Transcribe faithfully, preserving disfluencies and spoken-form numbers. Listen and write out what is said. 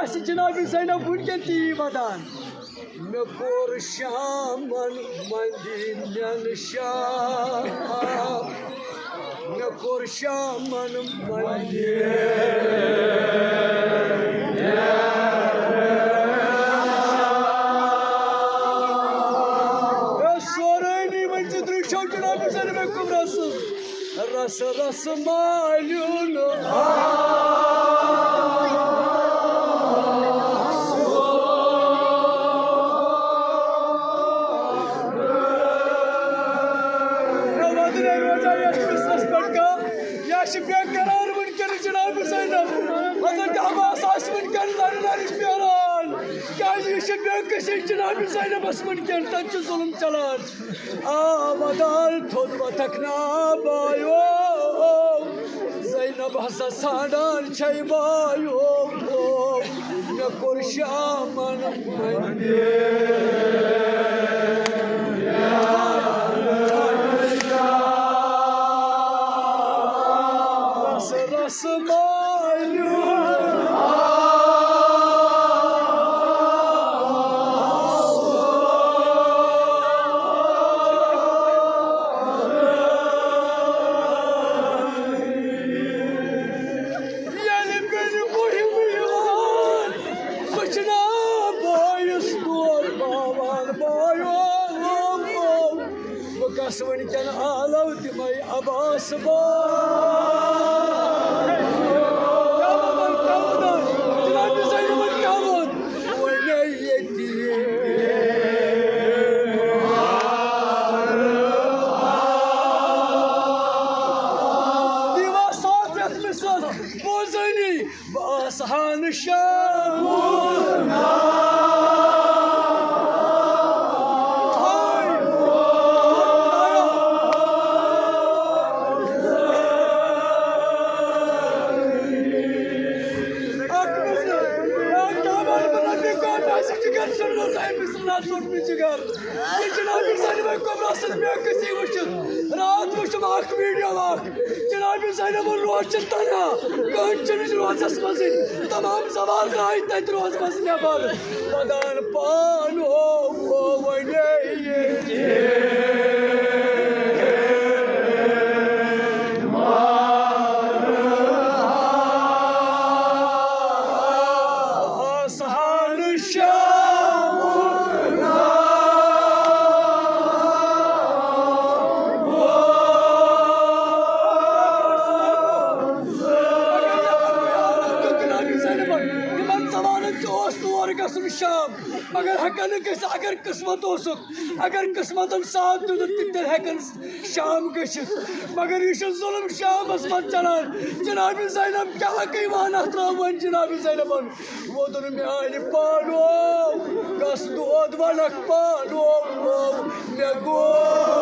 اَسہِ جناب زینب وٕنکٮ۪ن تہِ یی ودان۔ مےٚ کوٚر شامن مندِ نٮ۪ن شام، مےٚ کوٚر شامن مندِ۔ اے سورٲنی ؤنۍ زِ درٛوشو جناب زینب کُبرا سٕنٛز۔ رس رس مالیُن آ۔ مےٚ وَدُن ہے روزان یَتھ قٕصَس پٮ۪ٹھ کانٛہہ۔ یہِ چھِ بے قرار وٕنکٮ۪ن جناب زینب۔ حضرت عباس آسہِ وٕنکٮ۪ن لَرِ لَرِ پھیران۔ کیٛازِ یہِ چھِ بے قصٕے جناب زینبَس وٕنکٮ۪ن، تَتہِ چھُ ظُلُم چَلان۔ آ ودان تھوٚد وتھکھ نا بایو، زینب ہسا ژھانڈان چھے بایو، مےٚ کوٚر شامن وندِ۔ رس رس مالیُن ییٚلہِ بیٚنہِ مُہِم یِوان، سُہ چھُنہ بٲیِس تور باوان، بایو، بہٕ کس وٕنکٮ۪ن آلو تِمے عباس بٲے۔ کیٛاہ وَنان، کیٛاہ وَنان؟ جناب زینبن کیٛاہ ووٚن؟ وَنے ییٚتی۔ دیٖوا ساتھ یَتھ مِثالَس بوزٲنی، بہٕ آسہٕ ہا نہٕ شامُن۔ اکھ مِثال، اکھ کیٛاہ وَنہٕ بہٕ رۄبِ کٲم آسہِ جِگر ژھٕنمُت، أمِس نہ ژوٚٹ مےٚ جِگر۔ یہِ جناب زینب کُبرا سٕنٛز بے عزتی وٕچھِتھ، راتھ وٕچھُم اکھ ویڈیو اکھ، جناب زینب روز چھِ تنہا، کٕہٕنۍ چھُنہٕ روزس منٛزٕے، تمام زوال درٛاے تتہِ روز منٛز نٮ۪بر، ودان پان ہو، ہو ونے ییٚتہِ۔ آسہٕ ہا نہٕ شامُن۔ یِمن زمانن تہِ اوس تور گژھُن شام، مگر ہٮ۪کان نہٕ گٔژھِتھ۔ اگر قٕسمت اوسُکھ، اگر قٕسمتن ساتھ دیُتُکھ، تہٕ تیٚلہِ ہٮ۪کن شام گٔژھِتھ، مگر یہِ چھُ ظُلُم شامس منٛز چلان۔ جناب زینب کیٛاہ گٔے وَن اَتھ ترٛاو وۄنۍ جناب زینبن؟ ووٚدُن میٛانہِ پانو، کس دود وَنکھ پانو، مےٚ گوٚو۔